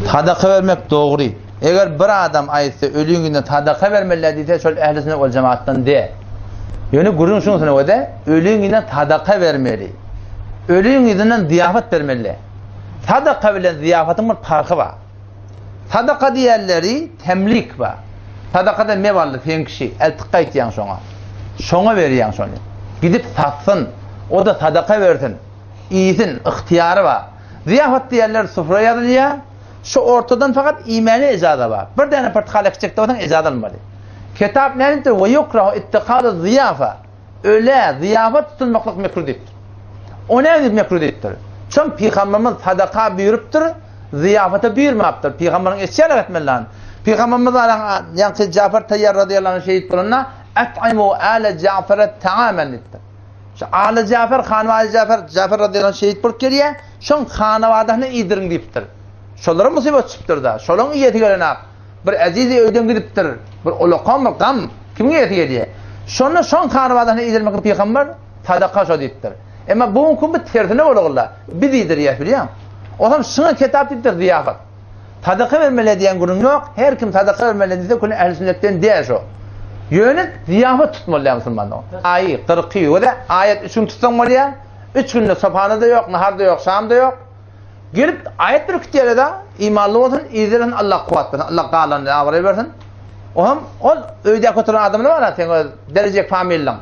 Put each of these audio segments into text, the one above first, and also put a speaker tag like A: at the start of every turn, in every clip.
A: Sadaka bermek dogry. Eger bir adam aýtsa ölüň ýüzüne sadaka bermeliler diýse şol ähli sünnet wal jemaatdan däl. Ýöne gürrüň şuň üstüne bolsa ölüň ýüzüne sadaka bermeli. Ölüň ýüzünden zyýafat bermeli. Sadaka bilen zyýafatyň bir parhy bar. Sadaka diýenleri temlik bar. Sadakada mebally sen kişi, eltip gaýtýaň şoňa. Şoňa berýäň şony. Gidip satsyn, o-da sadaka bersin. Iýsin, ygtyýary bar. Zyýafat diýenler sufra ýazylýar. Şu ortadan fakat iýmäne ejaza bar. Bir däne pyrtykal ekjek bolsaň ejaza almaly. Kitap näme diýipdir? Ve yukrahu ittihadu zyýafa. Ölä zyýafat tutunmaklyk mekruh diýipdir. O näme diýip mekruh diýipdir? Çün pygamberimiz sadaka buýrupdyr, zyýafata buýurmapdyr. Pygamberiň eşýälik etmeli lan. Pygamberimiz araň ýaňky Jafar Taýýar radiyallahu anh şehit bolanda At'imu ale Jafara ta'amen diýipdir. Şu Aly Jafar, Hanwali Jafar, Jafar radiyallahu anh şehit bolup gelýär. Şoň hanawadasyny iýdiriň diýipdir. Şolara musybat düşüpdir-de. Şolaň iýesi gelenak. Bir ezizi öýden gidipdir. Bir ulakan bir gam. Kimiň iýesi gelýär? Şonda şoň hanawadasyny iýdirmek pygamber sadaka şo diýipdir. Emma bu günki bu tersine bolugla. Biz iýdirýäs bilýäň. Otam şuňa kitap diýipdir zyýafat. Sadaka bermeli diýen gürrüň ýok. Her kim sadaka bermeli diýse küli ähli sünnetden däl şo. Ýöne zyýafat tutmaly däl musulman dogan. Aýy, kyrky, we aýat üç gün tutsaň bolýar. Üç günde sopana-da ýok, nahar-da ýok, şam-da ýok. Gelip aýat ürkütýärler-de, imanly bolsun, yzlarsyn, Allah kuwwat bersin, Allah galanyny abraý bersin. Oňam ol öýdäki oturan adamlar bar-a, seň öz derejek familiň.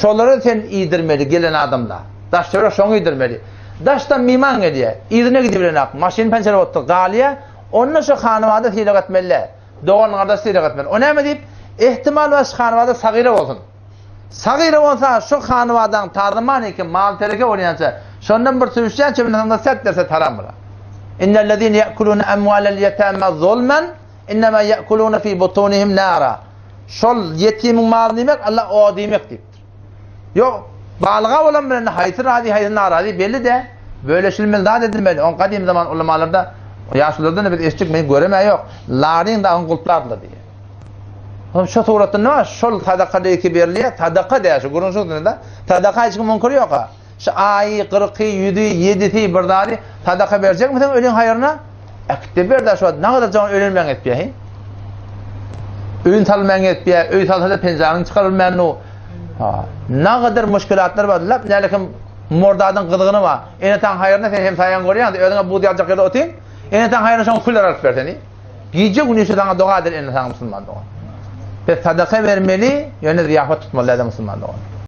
A: Şolary sen iýdirmeli gelen adamla. Daş-töwerek şoňa iýdirmeli. Daşdan myman gelýär, yzyna gidibilenak, maşyn pençer bolupdyr, galýar. Onda şo hanabada sylag etmeli-dä. Dogan-gardaş sylag etmeli. O näme diýip, ehtimal bar şu hanabada sagyra bolsun. Sagyra bolsa şu hanybadaň tazyman eken mal tereke bolýança şondan bir süýşýänçe bilen soňda sert berse taram bolar. Innellezine ye'kulune emwalel yetama zulmen innema ye'kulune fi butunihim nara. Şol ýetimiň malyny iýmek Allah ody iýmek diýipdir. Ýok, balyga bolan bilen haýsy razy, haýsy narazy belli de, böleşilmeli zat edilmeli. On gadym zaman ulamalarda ýaşululardan biz eşitdik, men göremä ýok. Laryň dagyň gulplardylar diýýär. Hom şu suratda nime bar? Şol sadaka diýki berilýär, sadaka diýär şu gürrüň şu da. Sadaka hiç kim müňkür ýok ha. Şu aýy, kyrky, ýüzi, ýedisi bir zady sadaka berjekmi sen ölüň haýryna? Äkitde ber da şu wagt nagadyr jaň ölenmäň etýär he. Öýün salmaň etýär, öý salsa da penjanyny çykarylmän nu. Ha, nagadyr muşkilatlar bar. Lap nälekim mordadyň gyzgyny bar. Ene taň haýryna sen hem saýan görýäň, özüňe buz ýaljak ýerde otyň. Ene taň haýryna şoň küler alyp ber seni. Gije gündüz saňa doga eder indi saňa musulman dogan. Biz sadaka bermeli, ýöne zyýafat tutmaly däl musulman dogan.